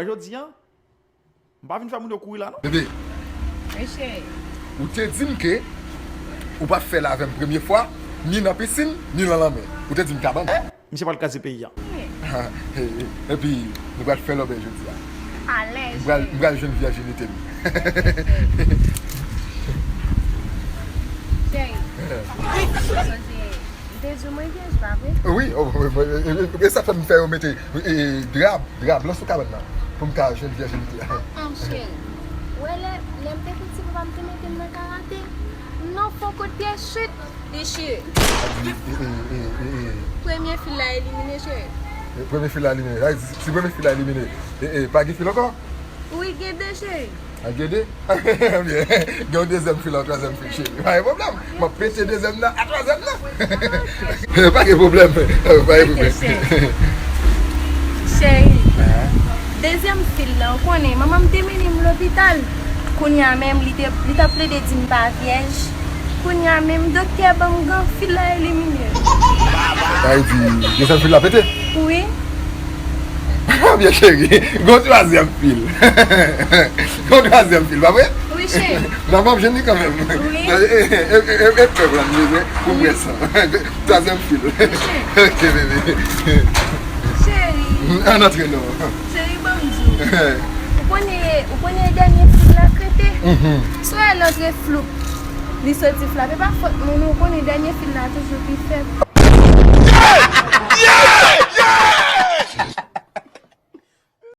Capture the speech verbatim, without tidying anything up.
Jodi a, m pa vin fè moun yo kouri la, non. Bebe, wi, cheri, ou te di m ke ou p ap fè l avè m premye fwa, ni nan pisin, ni nan lanmè. Ou te di m kabann. Misye pral kraze peyi a. Epi, nou pral fè lòbèy jodi a. Alèz. M pral, m pral jwenn vèjinite m. Cheri, sonje, m te di w mwen vyèj, pa vre? Wi, e sa fè m fè yo mete dra, dra blan sou kabann nan pou m ka jwenn vèjinite. Cheri, ou wè lè, lè m te piti, papa m te mete m nan karate. M nan fon kote pyè chit. Dechire. Premye fil la elimine, cheri. Premye fil la elimine. Sa vle di, si premye fil la elimine, pa gen fil ankò? Wi, gen de, cheri. A, gen de? Gen yon dezyèm fil la, yon twazyèm fil, cheri. Pa gen pwoblèm. M ap pete dezyèm nan a twazyèm nan. Pa gen pwoblèm. Pa gen pwoblèm. Cheri, dezyèm fil la, ou konnen, manman m te mennen m lopital. Kounye a menm, li te, li t ap plede di m pa vyèj. Kounye a menm, doktè ban m gan, fil la elimine. Sa vle di, dezyèm fil la pete? Wi. Byen, cheri, gon twazyèm fil. Gon twazyèm fil, pa vre? Wi, cheri. Non, m ap jwenn li kanmenm. Wi. E, e, e, e, e, e, pèp la, m bezwen pou m wè sa. Twazyèm fil. Ok, bebe. Cheri. Ann antre non. Cheri, ban m di w. Ou konnen, ou konnen dènye fil la krete. Si w wè l antre floup, li soti flap. E pa fòt moun, ou konnen dènye fil la toujou pi fèb.